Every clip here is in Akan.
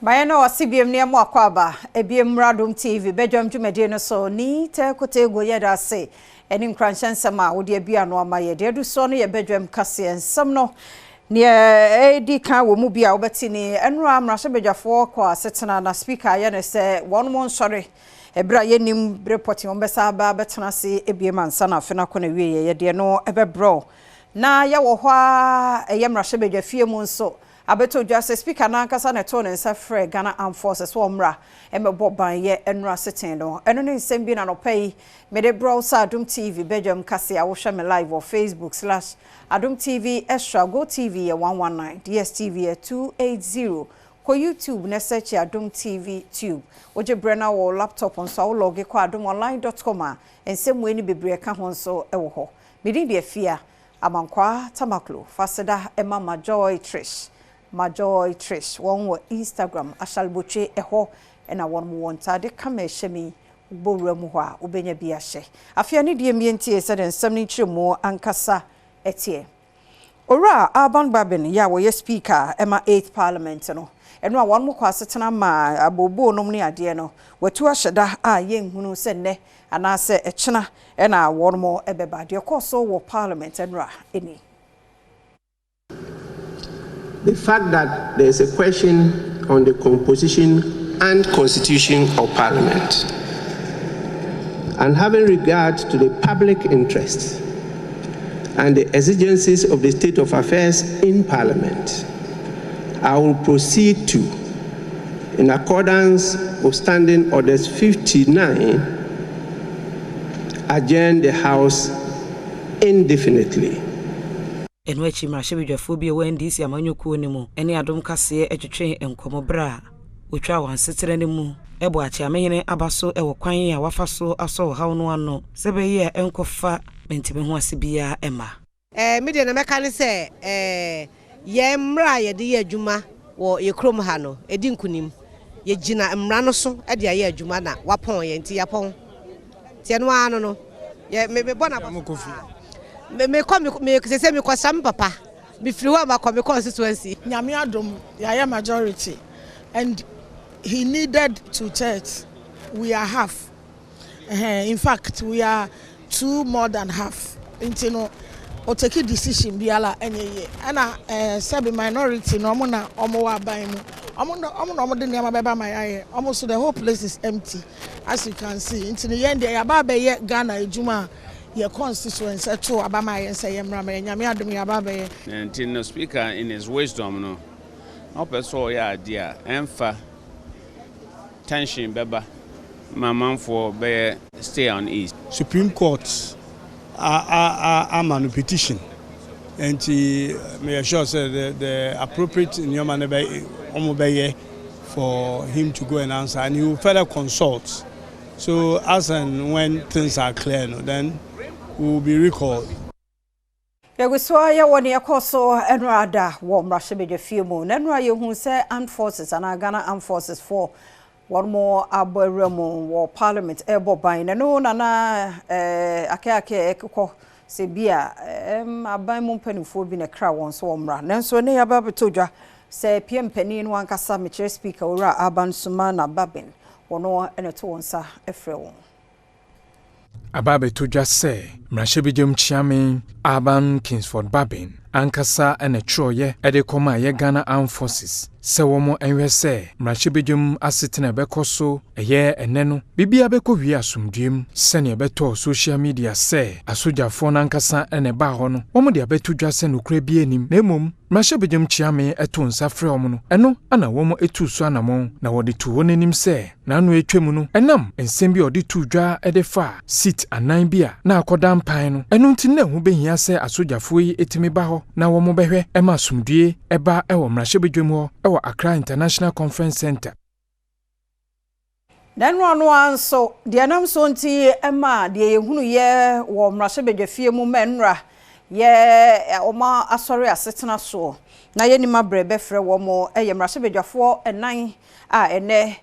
Mayɛ na ɔse biem ne ɛmo akɔ aba ebiem mmra Adom TV badwam dwumadie no so ni tɛ kotego yɛda ase ɛne nkuranhyɛ nsɛm a wode abia no ama yɛ deɛ adu soɔ no yɛ badwam kaseɛ nsɛm no neɛ ɛdi kan wɔ mu bi a wobɛte ni ɛnora mmarahyɛbadwafoɔ kɔ asetena na speaker ayɛ ne sɛ wɔn mo nsɔre ɛberɛ a yɛnim bere pɔte wɔn bɛsa aba bɛtena ase ebiem ansa na afe no akɔ na wie yɛ yɛdeɛ no ɛbɛbrɛw na yɛwɔ hɔ a ɛyɛ mmarahyɛbadwa fie mu nso abɛtɔ dwa sɛ speaker n'ankasa na ɛtoo ne nsa frɛ Ghana Armed Forces wɔ mmra ɛmɛbɔ ban yɛ ɛnora seten no. Ɛno ne nsɛm bi na nɔpɛ yi mede brɛw sɛ Adom TV badwam kase a wohwɛ me live wɔ Facebook/AdomTV Extra, Go TV yɛ 119, DSTV yɛ 280. Kɔ YouTube na search Adom TV Tube. Wogye berɛ no wɔ laptop nso a, wo log kɔ adomonline.com a, nsɛm wei ne bebree ka ho nso ɛwɔ hɔ. Medin deɛ Fia Amankwaa Tamaklo. Faseda ɛma Majoy Trish, Majoy Trish wɔn wɔ Instagram, Ahyalbotwe ɛhɔ ɛna wɔn wɔ ntaade kama ɛhyɛ mi wobɔ mu hɔ a wobɛnya bi ahyɛ. Afei ne deɛ mmie sɛdeɛ nsɛm no nkyerɛ ankasa ɛteɛ. Owura Alban Bagbin yɛ a wɔyɛ speaker ɛma 8th Parliament no, ɛno a wɔn mo kɔ asetena ma abooboo nom ne adeɛ no, watu ahyɛ da a yɛnhunu sɛ nnɛ anaasɛ ɛkyena ɛna wɔn mo ɛbɛba. Deɛ kɔɔ so wɔ parliament ɛnora ɛni. The fact that there is a question on the composition and constitution of Parliament, and having regard to the public interest and the exigencies of the state of affairs in Parliament, I will proceed to, in accordance with Standing Orders 59, adjourn the House indefinitely. Ɛno akyi, mmarahyɛbadwafoɔ bi a ɛwɔ NDC amanyɔkuo no mu ne Adom Kaseɛ atwetwe nkɔmmɔ berɛ a wɔtwa wɔn asetena no mu ɛbɔ akyeamehene aba so ɛwɔ kwan a wafa so asɔ ɔhaw no ano sɛ bɛyɛ a ɛnkɔfa mentimi ho ase biara ɛma. Me deɛ na mɛka ne sɛ yɛn mmara a yɛde yɛ adwuma wɔ yɛ kurom ha no ɛdi nkunim. Yɛgyina mmara no so de ayɛ adwuma na wapɔn yɛn, nti yɛapɔn, nti ɛno ara no yɛ me mebɔ na me mekɔ me sɛ mekɔsra me papa, mefiri hɔ a makɔ me constituency. Nyame adom, yɛayɛ majority and he needed two thirds. We are half. In fact, we are two more than half, nti no ɔtake decision biara ɛnyɛ yie. Ɛna sɛbi minority no, ɔmo na ɔmo wɔ aban mu, ɔmo na ɔmo de nneɛma bɛba ma yɛayɛ ɔmo. So the whole place is empty, as you can see. Nti no yɛn deɛ, yɛaba abɛyɛ Ghana adwuma a yɛ constituents ɛto aba ma yɛn sɛ yɛ mmra ma yɛ. Nyame adom, yɛaba abɛyɛ. Nti no speaker in his wisdom no, na ɔpɛ sɛ ɔyɛ adeɛ a ɛmfa tension bɛba ma amanfoɔ bɛyɛ stay on ease. Supreme Court ama no petition, nti meyɛ sure sɛ the appropriate nneɛma no bɛ ɔmo bɛyɛ for him to go and answer, and he will further consult. So as and when things are clear no, then we will be recalled. Yɛgu so a yɛwɔ ne yɛkɔ so ɛno ada wɔ mmarahyɛbadwa fie mu na ɛno a yɛhu sɛ armed forces anaa Ghana Armed Forces foɔ wɔn mo abɔ awura mu wɔ parliament ɛrebɔ ban na no nana akɛakɛ ɛkekɔ sɛ bi a aban mu mpanimfoɔ bi na ɛkra wɔn so wɔ mmara. Nanso ne yɛaba abɛtɔ dwa sɛ pie mpanin no ankasa, mekyerɛ speaker Owura Alban Sumana Bagbin, wɔn ɛna ɛto wɔn nsa ɛfrɛ wɔn. Aba abɛtɔ dwa sɛ mmarahyɛbadwam kyiame Alban Kingsford Bagbin ankasa ɛna twerɛeɛ ɛde kɔma ɛyɛ Ghana Armed Forces sɛ wɔn nhwɛ sɛ mmarahyɛbadwam asetena ɛbɛkɔ so ɛyɛ ɛnɛ no biribiara bɛkɔ wie asomdwem. Sɛnea ɛbɛtɔɔ social media sɛ asogyafoɔ no ankasa ɛna ɛbaa hɔ no, wɔn de abɛto dwa sɛ nokorɛ bi anim, na mmom mmarahyɛbadwam kyiame ɛto nsa frɛ wɔn no, ɛno ana wɔn etu so anammɔn na wɔde to wɔn anim sɛ n'ano atwa mu no ɛnam nsɛm bi a ɔde to dwa ɛde fa seat anan bi a na akɔda mpan no. Ɛno nti na ɛho bɛhia sɛ asogyafoɔ yi etumi ba hɔ na wɔn bɛhwɛ ɛma asomdue ɛba ɛwɔ mmarahyɛbadwam hɔ ɛwɔ Accra International Conference Center. Na ɛno ano ara nso deɛ nam so nti ɛma deɛ yɛhunu yɛ wɔ mmarahyɛbadwa fie mu ma nnura yɛ ɔma asɔre asetena soɔ na yɛnim abrɛ bɛfrɛ wɔn ɛyɛ mmarahyɛbadwafoɔ ɛnan a ɛnɛ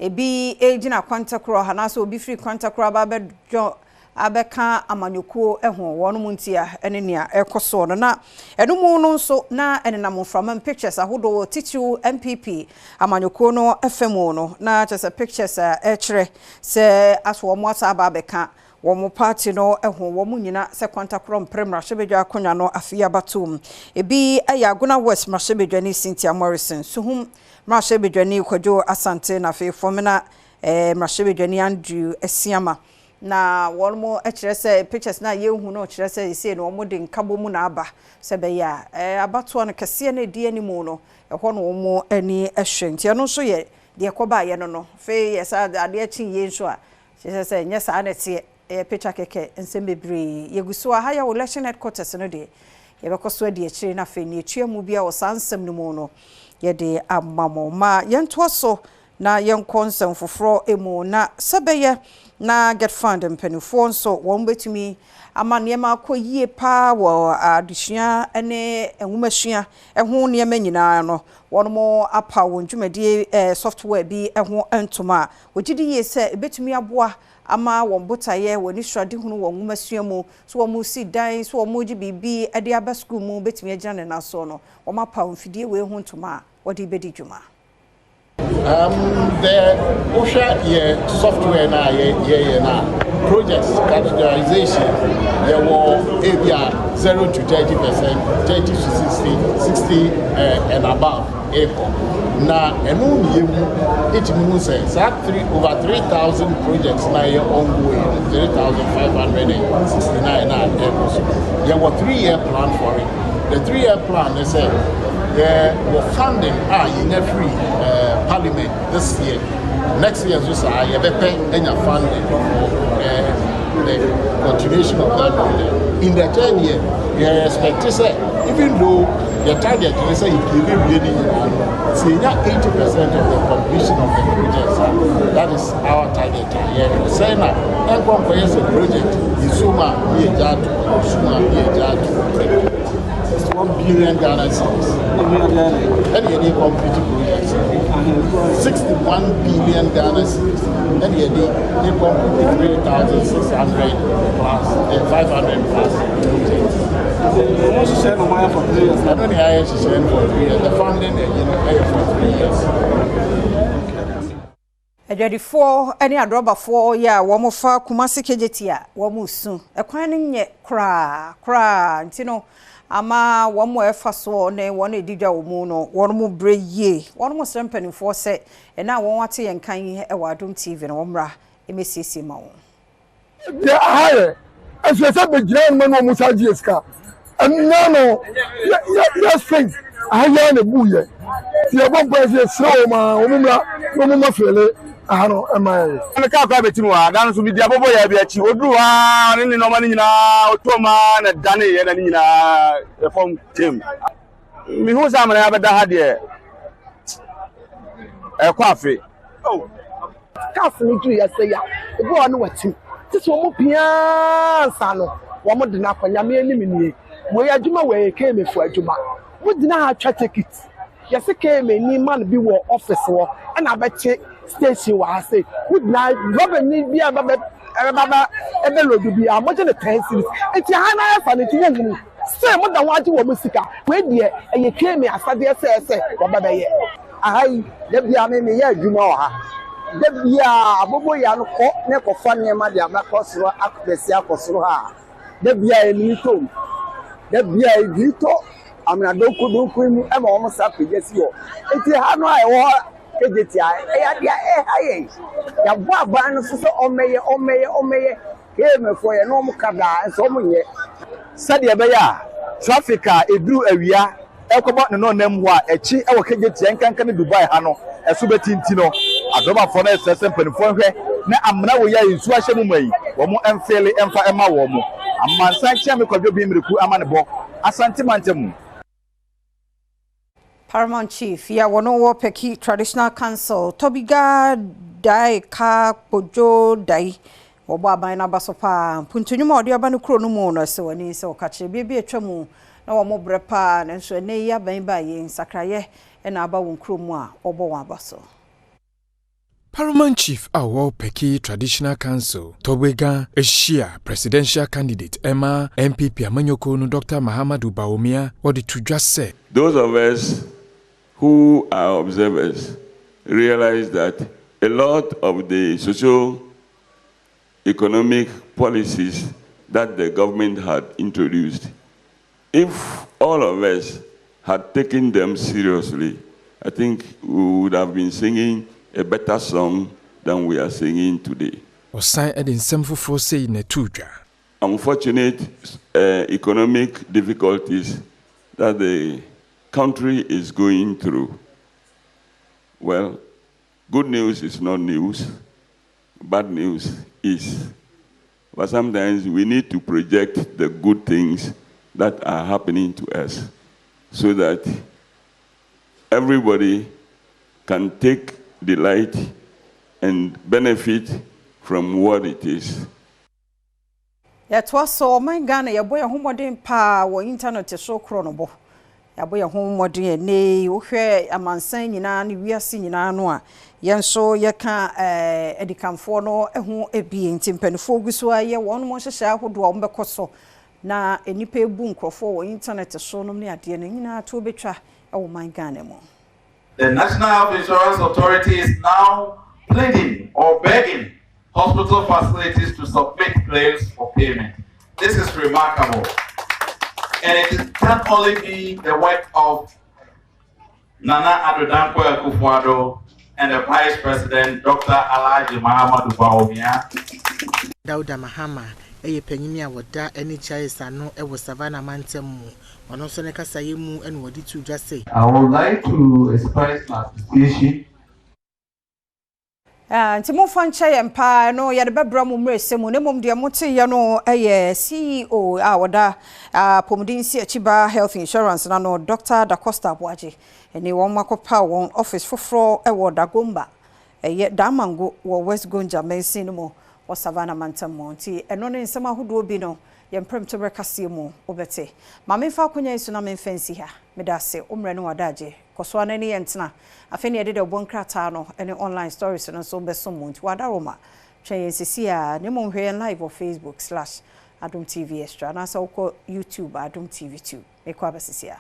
ebi gyina kwantakorɔ anaasɛ obi firi kwantakorɔ aba abɛdɔ. abɛka amanyɔkuo ho wɔn ntia ne nea ɛkɔ soɔ no. Na ɛno mu no nso na ɛnenam mframa pictures ahodoɔ, titiriw NPP amanyɔkuo no fa mu no, na kyerɛ sɛ pictures a ɛkyerɛ sɛ aso wɔn asa aba abɛka wɔn party no ho, wɔn nyina sɛ kwantakorɔ mpere mmarahyɛbadwa akonnwa no afei abatom. Ebi yɛ Agona West mmarahyɛbadwani Cynthia Morrison, Suhum mmarahyɛbadwani Kwadwo Asante, na afei Fomena mmarahyɛbadwani Andrew Asiama. Na wɔn mo kyerɛ sɛ pictures na yɛnhu no kyerɛ sɛ ɛsei no wɔn de nkabɔ mu na aba sɛ bɛyɛ a abatoɔ no kɛseɛ no ɛdi anim no, ɛhɔ no wɔn ani hwɛ. Nti ɛno nso yɛ deɛ kɔbaayɛ no. Afei yɛ saa adeɛ kye yie nso a, kyerɛ sɛ nyɛ saa na ɛteɛ, ɛyɛ picture kɛkɛ. Nsɛm bebree yɛgu so a ha yɛ wɔ election headquarters no deɛ, yɛbɛkɔ so adi akyire, na afei ne etua mu bi a wɔ saa nsɛm no mu no yɛde ama mo. Ma yɛntoa so na yɛnkɔ nsɛm foforɔ mu. Na sɛ bɛyɛ na GETFund mpanimfoɔ nso wɔn bɛtumi ama nneɛma akɔ yie paa wɔ adesua ne nwomasua ho nneɛma nyinaa no, wɔn mo apa wɔn dwumadie software bi ho ntoma a wɔgye di yie sɛ ebɛtumi aboa ama wɔn botaeɛ wɔ anisoadehunu wɔ nwomasua mu so, wɔn si dan so, wɔn gye biribi de aba sukuu mu, bɛtumi agyina ne nan so no, wɔn apa wɔn mfidie wei ho ntoma a wɔde bɛdi dwuma. The wohwɛ yɛ software na yɛyɛ na projects categorization, yɛwɔ ebi a 0 to 30%, 30 to 60, 60 and above ekɔ. Na ɛno ne yɛ mu etimi hu sɛ saa three over 3,000 projects na yɛ ongoing, 3,569 na ɛkɔ so. Yɛwɔ 3-year plan for it. The 3-year plan ne sɛ yɛ wɔ funding a yɛnya free parliament this year, next year nso saa yɛbɛpɛ anya funding for the continuation of that project. In the third year, we are expecting sɛ even though the target ne sɛ yɛbɛwie ne nyinaa no, sɛ yɛnya 80% of the completion of the project a, that is our target a yɛhwɛ sɛ na ɛnkɔ nkɔyɛ sɛ project yɛsom a ne yɛgya ato, yɛsom a ne yɛgya ato. 61 billion Ghana cedis ɛna yɛde complete project, 61 billion Ghana cedis ɛna yɛde de complete 3,600 plus, 500 plus projects. Hyehyɛ no mayɛ for 3 years. Ɛno ne ayɛ hyehyɛ no for 3 years. The funding ɛyi no ɛyɛ for 3 years. Adwadifoɔ ne adrɔbafoɔ yɛ a wɔn fa Kumasi Kejetia a wɔn su ɛkwan no nyɛ koraa koraa, nti no ama wɔn a ɛfa soɔ ne wɔn a ɛdi dwa wɔ mu no, wɔn mo brɛ yie. Wɔn mo srɛ mpanimfoɔ sɛ ɛna a wɔn ate yɛn kan yi wɔ Adom TV no, wɔn mmra mmɛsiesie ma wɔn. Deɛ aha yɛ ɛsɛ sɛ bɛgyina no ma na ɔmo sa gye sika ɛnya no yɛ yɛ yɛ strength aha yɛ na bu yɛ ti yɛ bɔ mpa yɛ srɛ wɔn a wɔn mmra na wɔn ma fill aha no ɛma yɛ. Ne kaa kora bɛtim wɔ ha da no so medi abɔbɔ yɛ bi akyi oduru hɔ a ne ne nneɛma no nyinaa ɔtɔ mu a na dane yɛ na ne nyinaa ɛfam tem mehu sɛ amana abɛda ha deɛ ɛkɔ afe. Cars no duru yɛ sɛ ya ebi wɔ no watim te sɛ wɔn piaa nsa no wɔn de no akɔ. Nyame anim nie, wei adwuma wɔ yɛ KMA fo adwuma. Mo gyina ha atwa ticket, yɛsɛ KMA ni man bi wɔ office wɔ ɛna abɛkye station wɔ ha sɛ wogyina rɔba ni bi a bɛbɛ ɛbɛba ɛbɛ load bi a mogye ne 10 cedis, nti ha na ayɛ fa ne nti wɔhunu sɛ mo da ho agye wɔn sika. Wei deɛ ɛyɛ KMA asadeɛ sɛ ɛsɛ wɔbɛbɛyɛ. Aha yi, da bia me meyɛ adwuma wɔ ha. Da bia aboboya no kɔ ne kɔfa nneɛma de abɛkɔ soro akɔbɛsi akɔ soro ha a, da bia ɛnini tɔm, da bia ɛdwiri tɔ amena donkodonko yi mu ɛma wɔn sa pagya si hɔ. Nti ha no a ɛwɔ hɔ Kejetia, ɛyɛ adeɛ a ɛha yɛn. Yɛabɔ aban no so sɛ ɔmmɛyɛ, ɔmmɛyɛ, ɔmmɛyɛ. KMAfoɔ yɛ na wɔn ka daa nso wɔn nyɛ. Sɛdeɛ ɛbɛyɛ a traffic a ɛduru awia ɛkɔbɔ ne nɔnam hɔ a akyi ɛwɔ Kejetia nkanka ne Dubai ha no ɛso bɛtinti no, adɔbafoɔ no ɛsrɛ sɛ mpanimfoɔ nhwɛ na amena wɔ yi a nsuo ahyɛ mu ma yi wɔn mfill mfa ɛma wɔn mo. Amansan kyɛn me Kwadwo bi mmireku ama ne bɔ Asante mantam. Paramount Chief yɛ wɔn wɔ Peki Traditional Council, Tɔbiga Dae Ka Kpodwo Dai, wɔbɔ aban no aba so paa mpuntunwuma a ɔde aba no kuro no mu no sɛ wɔn ani sɛ wɔka kyerɛ biribi atwa mu na wɔn brɛ paa, nanso ɛnɛ yi aban ba yɛ nsakraeɛ ɛna aba wɔn kuro mu a wɔbɔ wɔn aba so. Paramount Chief a ɔwɔ Peki Traditional Council, Tɔgbega ahyia Presidential Candidate ma NPP amanyɔkuo no Dɔkta Mahamadou Bawumia, ɔde to dwa sɛ. Those of us who are observers realize that a lot of the social economic policies that the government had introduced, if all of us had taken them seriously, I think we would have been singing a better song than we are singing today. Ɔsan de nsɛm foforɔ sei na ɛtoo dwa. Unfortunate economic difficulties that the country is going through. Well, good news is not news, bad news is. But sometimes we need to project the good things that are happening to us so that everybody can take delight and benefit from what it is. Yɛtoa so. Ɔman Ghana, yɛbɔ yɛn ho mmɔden paa wɔ internet so korɔ no bɔ. Yɛabɔ yɛn ho mmɔden. Ɛnɛ wohwɛ amansan nyinaa ne wiase nyinaa no a, yɛn nso yɛka adikanfoɔ no ho ebie. Nti mpanimfoɔ gu so a yɛ wɔn mo nhyehyɛ ahodoɔ a wɔbɛkɔ so na nnipa ebu nkurɔfoɔ wɔ internet so nom ne adeɛ no nyinaa to bɛtwa ɛwɔ man Ghana mu. The National Health Insurance Authority is now pleading or begging hospital facilities to submit claims for payment. This is remarkable. And it can only be the work of Nana Addo Dankwa Akufo-Addo and the Vice President, Dr. Alhaji Mahamudu Bawumia. Dauda Mahama ɛyɛ panyin a wɔda NHIS ano ɛwɔ Savannah mantam mu. Ɔno nso ne kasaeɛ mu ɛna wɔde to dwa sɛ. I would like to express my appreciation. Nti momfa nkyɛ yɛn paa no, yɛde bɛbrɛ mo mmerɛsɛ mu. Na mmom deɛ moteyɛ no yɛ CEO a wɔda apɔmuden si akyiba health insurance na no, Dr Dacosta Aboagye. Ɛne wɔn akɔpa wɔn office foforɔ wɔ Dagomba, ɛyɛ Damango wɔ West Gonja mansin no mu wɔ Savannah mantam mu. Nti ɛno ne nsɛm ahodoɔ bi no yɛn mprɛmtoberɛ kaseɛ mu wobɛte. Ma memfa akonnwa yi so na memfa nsi ha. Meda ase wo mmerɛ no wadagye kɔ so ana ne yɛ ntena. Afei ne yɛde de ɔbɔ nkrataa no ne online stories no nso bɛsom mu. Nti wadaroma twɛn yɛn sisi a ne mmom hwɛ yɛn live wɔ Facebook/AdomTV Extra anaasɛ wokɔ YouTube, Adom TV 2. Mekɔ abɛsisi a.